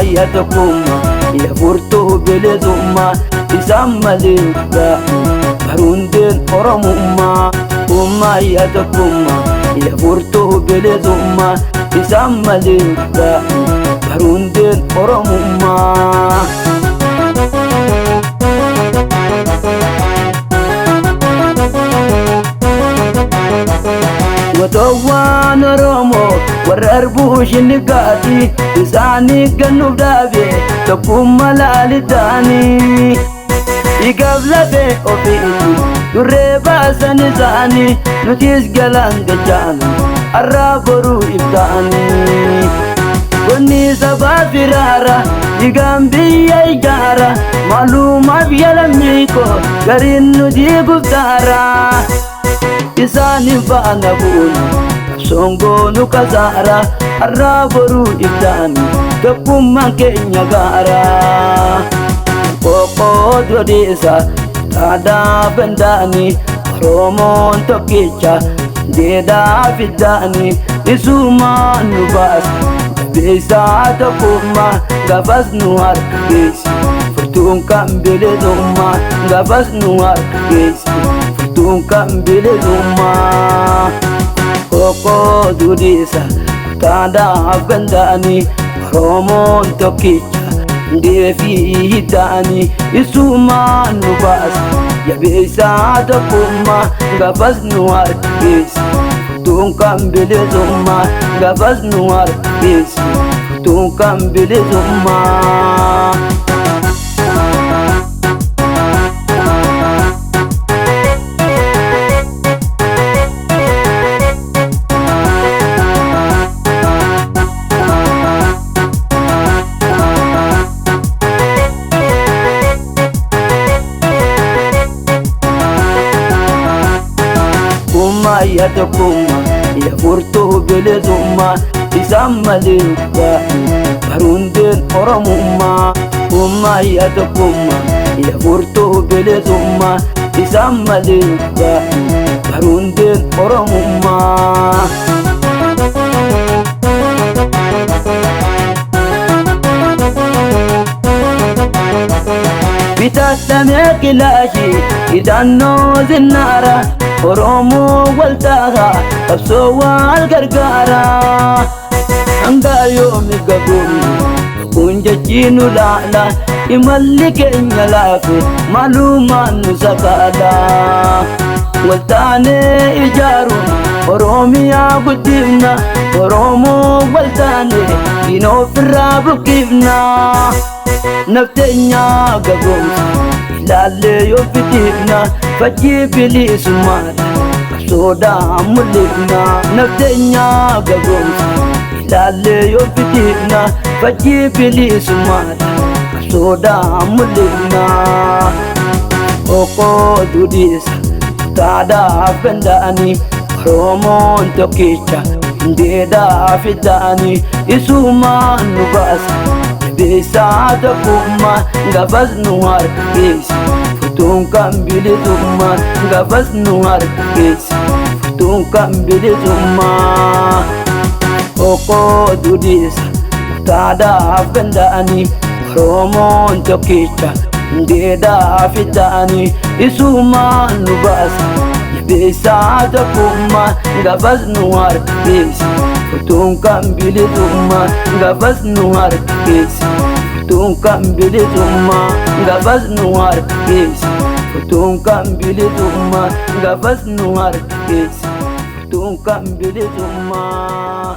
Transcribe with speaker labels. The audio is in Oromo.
Speaker 1: Ummaa tokkummaa yaa furtuu bilisummaa isaan malee baruundeen Oromummaa. Ummaa tokkummaa yaa furtuu bilisummaa isaan malee baruundeen Oromummaa. Gotoowwan Oromoo warra arbuu shinnigaati isaanii gannuuf dhaabe tokkummaa laalitaanii. Dhiigaaf lafee ofiitti durree baasan isaanii nutis galaan gachaana har'aa boruu ibtaanii. Gonni sabaa firaara dhiigaan biyya ijaara maalumaaf yalammiiko gariin nuti guftaara. Isaanii faana bu'uun qabsoon goonu kasaara har'aa boruu ibtaanii tokkummaan keenya gaara. Qoqqoodoo dhoodhiisa taadaa bandaanii Oromoon tokkicha deedaa fiddaanii isuumaan nu baasa jabeessaa tokkummaa gaafas nu harka geessi furtuun kan bilisummaa gaafas nu harka geessi furtuun kan bilisummaa. Qoqqoodoo dhoodhiisa kutaadhaaf gandaanii Oromoon tokkicha deefii hiddaanii isuumaan nu baasa jabeessaa tokkummaa gaafas nu harka geessi furtuun kan bilisummaa gaafas nu harka geessi furtuun kan bilisummaa. Ummaa tokkummaa yaa furtuu bilisummaa isaan malee baruundeen Oromummaa. Ummaa tokkummaa yaa furtuu bilisummaa isaan malee baruundeen Oromummaa. Bitaadhamee kilaashii hidhannoo zinnaara Oromoo waltaaha qabsoo wal gargaara. Hanga yoomi gabuun kun jechi nu laala imalli keenya laafe maalumaan nu sakaala. Waltaanee ijaaruun Oromiyaa guddifna Oromoo waltaanee diina ofirraa buqqifna. Nafteenyaa gagoomsa ilaallee yoo fitiifna fakkii bilisummaadha qabsoodhaan mul'ifna. Nafteenyaa gagoomsa ilaallee yoo fitiifna fakkii bilisummaadha qabsoodhaan mul'ifna. Qoqqooduu dhiisa kutaadhaaf danda'anii Oromoon tokkicha hundeedhaaf ta'anii isuumaan nu baasa. Jabeessaa tokkummaa gaafas nu harka geessi furtuun kan bilisummaa gaafas nu harka geessi furtuun kan bilisummaa. Qoqqooduu dhiisa kutaadhaaf danda'anii Oromoon tokkicha hundeedhaaf ta'anii isuumaan nu baasa. Jabeessaa tokkummaa gaafas nu harka geessi furtuun kan bilisummaa gaafas nu harka geessi furtuun kan bilisummaa gaafas nu harka geessi furtuun kan bilisummaa gaafas nu harka geessi furtuun kan bilisummaa.